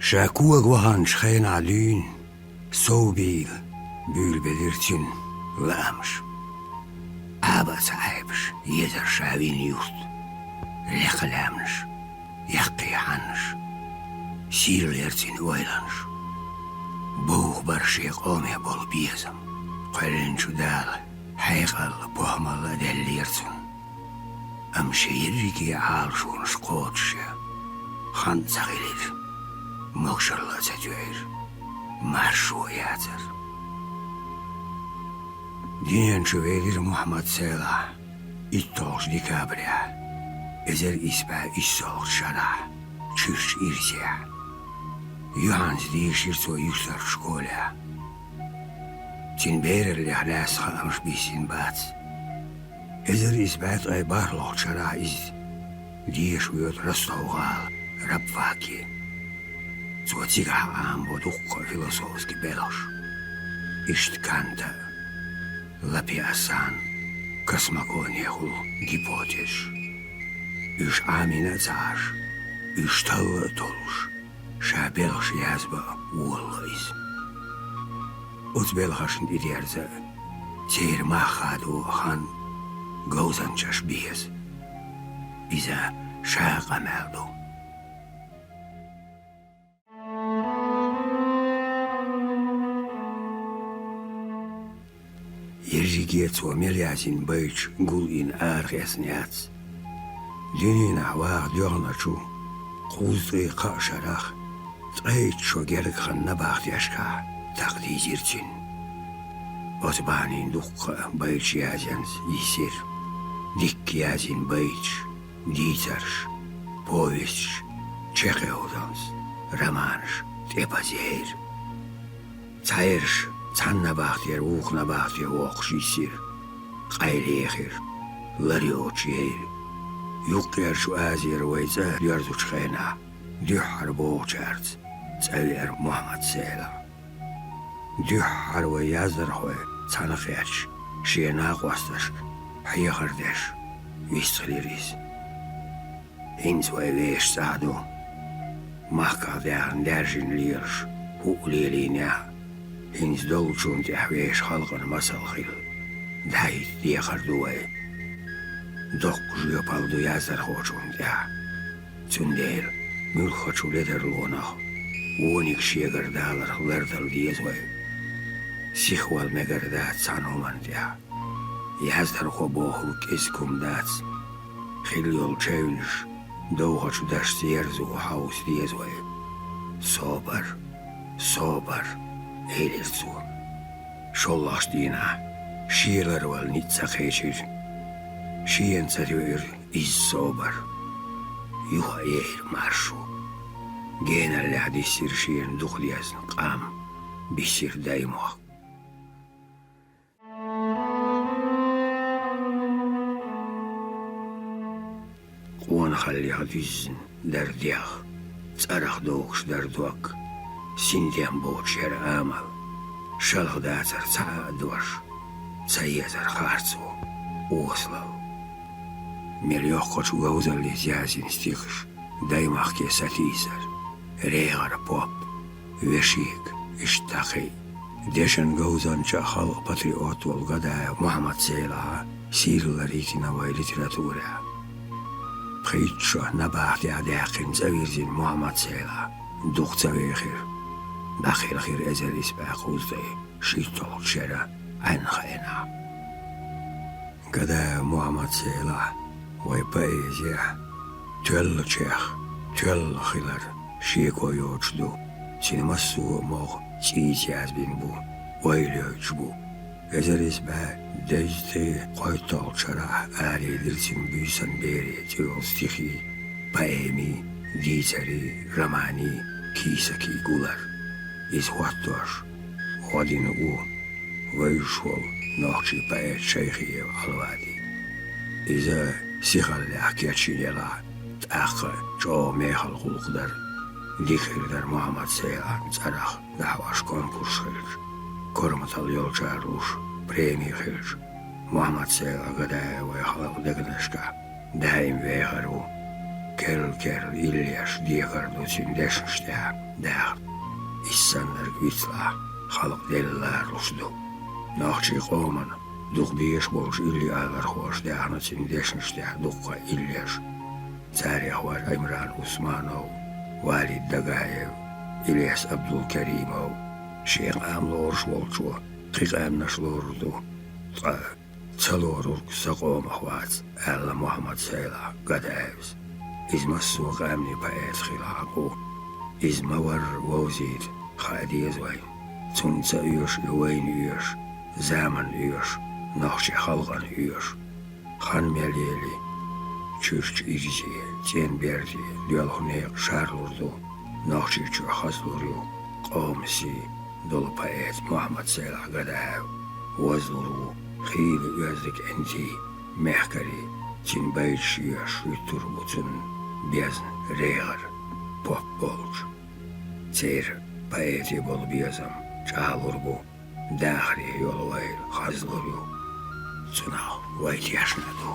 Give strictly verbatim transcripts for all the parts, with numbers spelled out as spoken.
Ша кога ваханчу хенахь дуьйна сов бийла буьйлабелира цуьнан лаамаш. Ӏаба а ца Ӏаьбаш, езара ша вина юрт, лекха лаьмнаш, яккхий хьаннаш, сийлалера цуьнан ойланаш. Бовха бара шен къоме болу безам. Кхоьллинчу Дала хьекъалла, похӀмалла а деллера цунна. Амма шен ерриге Ӏалашонаш кхочушъян хан а ца хилира, могашалла а ца тоьира, маршо а яцара. Дуьнен чу велира Мухьаммад-Селахь итталгӀачу декабрехь, эзар исс бӀе иссалгӀачу шарахь, чуьрчу ирсехь. Юьхьанца дийшира цо юьртара школехь. Цуьнан бераллех лаьцна хаамаш биссина бац. Эзар исс бӀе ткъе бархӀалгӀачу шарахь иза деша воьду Ростов-гӀала Рабфаке. Цо цигахь Ӏамабо дуккха а философски белхаш. Иштта Канта, Лапиасан, космогонехула гипотезаш. Уьш Ӏамийна а ца Ӏаш, уьш талла а толлуш, ша белхаш язбан а волало иза. Оцу белхашна тӀедерза а, церан мах хадо а хан, говзанчаш беза. Иза ша къамел ду. Ерриге а цо мел яздина байташ гулйина арахецна яц. Дуьненахь ваха доьгӀначу кхузткъе кхаа шарахь ткъе итт шо герга хан набахтешкахь такха дийзира цуьнан. Оцу бахьанина дуккха а байташ язъянца йисира. Дикка язйина байташ, дийцарш, повесташ, чекхйовзанца, романаш тӀепаза яйра. Цхьаерш цхьана набахтера вукху набахте воккхуш йисира, къайлаяхира, лар йоцуш яйра. Юккъерчу Азера вай цӀа доьрзучу хенахь, дуьххьара богӀучаьрца цӀа веара Мухьаммад-Селахь. Дуьххьара вай яздархой цхьаьна кхетча, шен накъосташка хьехар деш вистхилира иза. ХӀинца вай вешан цӀахь ду. Махках даьхна даьржина лелаш хӀуъа лелийнехь, хӀинца долчунна тӀехь вешан халкъана масал хилла, дӀахӀитта дехар ду вай. Доккха жоьпалла ду яздархочунна тӀехь. Цундела муьлххачу ледарлонах вониг шегара даларх лардала деза вай. Сихвала мегар дац цхьана хӀуманна тӀехь. Яздархо бохург кӀезиг хӀума дац. Хилла йолу чевнаш довхачу дашца ерзо хьовса деза вай. Собар, собар, элира цо. ШолгӀачу дийнахь шен ларвала ницкъ ца кхечира. Шена ца тоьира изза собар. Юха а яйра маршо. Геналлехь диссира шена дукха дезна къам, биссира даймохк. Къонахаллех дуьззина дара дегӀ, цӀарах догуш дара дог, синтем боцуш яра амал, шалха дацара цхьа а дош, ца езара харцо, осалалла. Мел йоккхачу говзаллица язйина стихаш, даймахке сатийсар, регӀар поп, вешега иштта дӀакхайа. Дешан говзанча а, халкъан патриот волу Гадаев Мухьаммад-Селахьа сийлалла йитина вай литературехь. Пхийтта шо набахтехь даьккхина цӀа вирзина Мухьаммад-Селахь дукха ца вехира, дӀакхелхира эзар исс бӀе кхузткъе шийтталгӀачу шеран Ӏаьнан хенахь. Гадаев Мухьаммад-Селахь вайн поэзехь тоьллачех тоьлла хилар шеко йоцуш ду, цуьнан массо а могӀа цӀийца язбина бу, ойла йойтуш бу. Эзар исс бӀе дезткъе кхойтталгӀачу шарахь араелира цуьнан «Буьйсанан бере» цӀе йолу стихий, поэмий, дийцарий, романий, кийсакий гулар. Иза хӀоттош гӀо дина ву вевзаш волу нохчийн поэт Шайхиев Ӏалвади. Иза сихаллехь кечйина елахь, тӀаккха чӀогӀа мехала гӀуллакх дара. Дика хир дара Мухьаммад-Селахьан цӀарах дӀахьош конкурс хилча, корматалла йолчара луш преми хилча, Мухьаммад-Селахь Гадаев вайн халкъан дегнашкахь даим вехар ву. Керла-керла иллеш декхар ду цуьнан дешнаш тӀехь дахар. Иссаннарг вицлахь, халкъ делла ларалуш ду. Нохчийн къомана дукха безаш болчу илли-алархоша даьхна цуьнан дешнаш тӀехь дуккха иллеш. Царех вара Ӏимран Усманов, Валид Дагаев, Илес Абдулкаримов. Шен къам лоруш волчо кхин къаьмнаш лорур ду, ткъа ца лорург сан къомах вац, аьлла Мухьаммад-Сайлахь Гадаевс. Иза массо а къаьмнийн поэт хила хьакъ ву. Иза ма-варра вовзийта хаа деза вайна. Цунна ца оьшу и вайна оьшу, заманна оьшу, нохчийн халкъана оьшу. Хан мел ели, чуьрчу ирзе, цӀен берзе доьлху некъа шарлур ду, Нохчийчохь хазлур ю къоман сий долу поэт Мухьаммад-Сайлахь Гадаев. Вазлур ву хийла оьзда кӀентий, мехкарий, цуьнан байташ оьшуш хӀуьттур бу цунна безна регӀар, поп болчу. Церан поэте болу безам чӀагӀлур бу. Дахаре йолу ойла хазлур ю. Цунах вай тешна ду.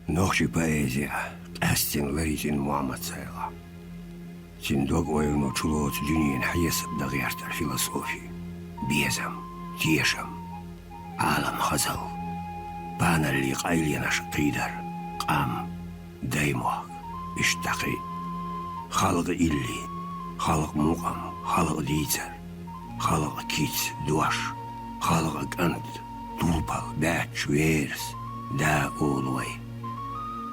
Нохчийн поэзехь къаьсттина ларйитина Мухьаммад-Сайлахь. Цуьнан дог-ойлано чулоцу дуьненан хьесап дан гӀертара философи, безам, тешам, Ӏалам хазалла, баналлин къайленашка кхийдар, къам, даймохк, иштта кхин. Халкъан илли, халкъан мукъам, халкъан дийцар, халкъан кица, дош, халкъан кӀант, турпал, баьчча, верас, да олу вай.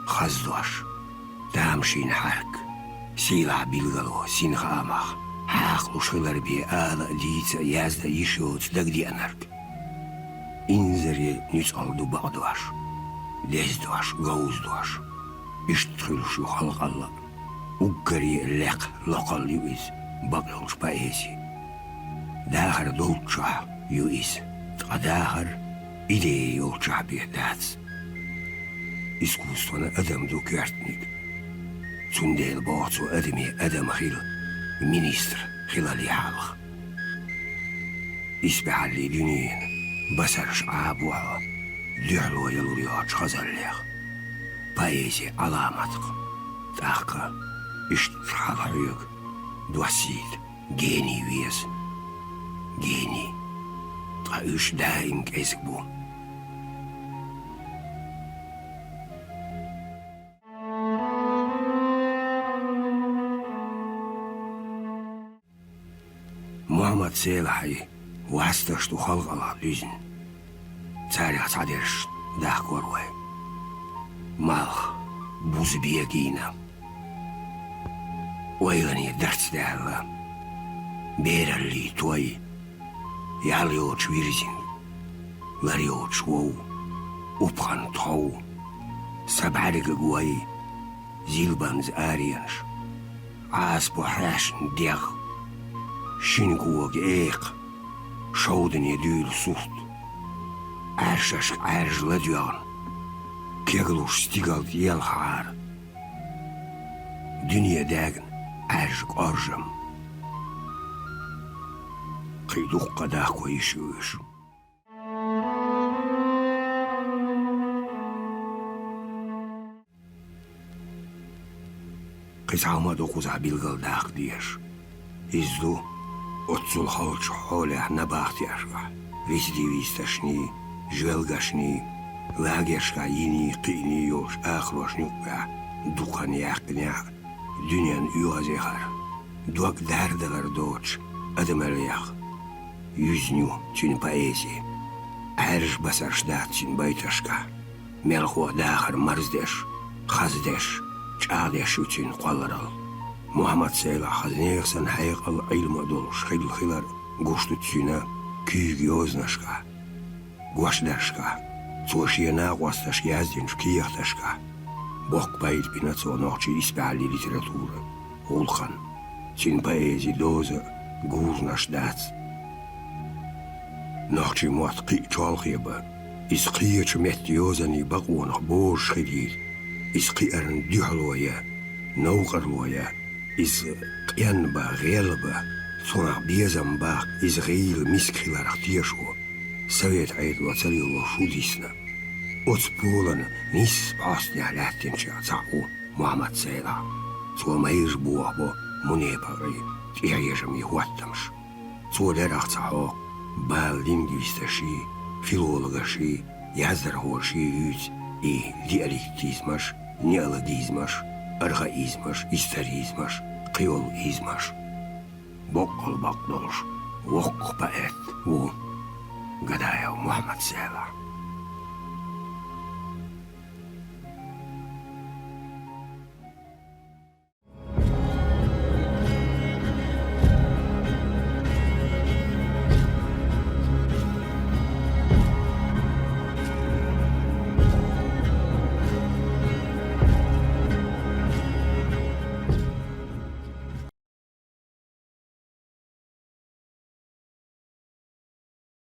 Хаза дош, тамашийна хьаьрк, сийлахь билгало синхаамах, хьакхалуш хилар бен ала а, дийца а, язда а йиш йоцу дагадеанарг. Инзаре нуьцкъала ду бакъдош, лездош, говзадош. Иштта хуьлуш ю халкъалла а. Уггаре а лекха локхалла ю иза, бакъйолчу поэзи. Дахар долччохь ю иза, ткъа дахар идея йолччохь бен дац. Искусствона адам ду коьртаниг. Цундела боху цо адаме адам хила, министр хилале хьалха. Исбаьхьаллин дуьненан басарш Ӏабо хьо дуьхьало ялур йоцучу хазаллех, поэзин Ӏаламатах. ТӀаккха иштта хьалха хьоьга доссийта гений веза. Гений. Ткъа уьш даим кӀезиг бу. Мухьаммад-Селахьан васташ ду халкъалла дуьзна. Царех цхьадерш дахкор вай. Малх, буза бегийна, ойлане дарц даьлла, бераллин той, ял йоцуш вирзина, лар йоцуш вов, упханна тхов, са бӀаьргаг вай, зилбанза аренаш, Ӏасабо хьаьшна дегӀ, шина кога экха, шовдане дуьйла сурт, Ӏаьршашка Ӏаьржа ладоьгӀна, кеглуш стигалт елхьара, дуьне даьгна Ӏаьржа кӀоржам. Кхин дуккха а дахко йиш ю уьш. Кхин цхьа хӀума а ду кхузахь билгалдаккха дезаш. Иза ду, оццул халчу хьолехь набахтешкахь, рецидивисташний, жоьлгашний, лагершкахь йиний, кхиъний йолчу акхарошна юккъехь дукхана яьккхинехь а, дуьненна оьгӀазъяхар, дог дардаралла доцуш адамаллех юьзна ю цуьнан поэзи. Ӏаьржа басарш дац цуьнан байташкахь, мелхо а дахар марздеш, хаздеш, чӀагӀдеш ю цуьнан кхолларалла. Мухьаммад-Селахь хаза нехан санна хьекъал а, Ӏилма а долуш хилла хилар гуш ду цуьнан куьйга йозанашкахь, гочдаршкахь, цо шен накъосташка яздинчу кехаташкахь. Боккха пайда бина цо нохчийн исбаьхьаллин литературан гӀуллакхна. Цуьнан поэзин доза гуранаш дац. Нохчийн мотт кхин а чолхе бан, иза кхечу меттан йозанийн бакъонах божуш хилийта, иза кхиарна дуьхьало ян, новкъарло ян, иза къен бан, гӀел бан, Цунах безам баккха, иза гӀийла миска хиларх тешо, Совет Ӏедало царел ло шу дисна. Оцу полана нийсса бӀостанехь лаьттинчех цхьаъ ву Мухьаммад-Сайлахь. Цо майраш бохабо мунепакъий, тӀехьежамий хӀоттамаш. Цо лерах ца хьокху бала лингвисташий, филологаший, яздархоший юьйцу и диалектизмаш, неологизмаш, архаизмаш, историзмаш, кхийолу измаш. Боккъал бакъдолуш воккха поэт ву Гадаев Мухьаммад-Сайлахь.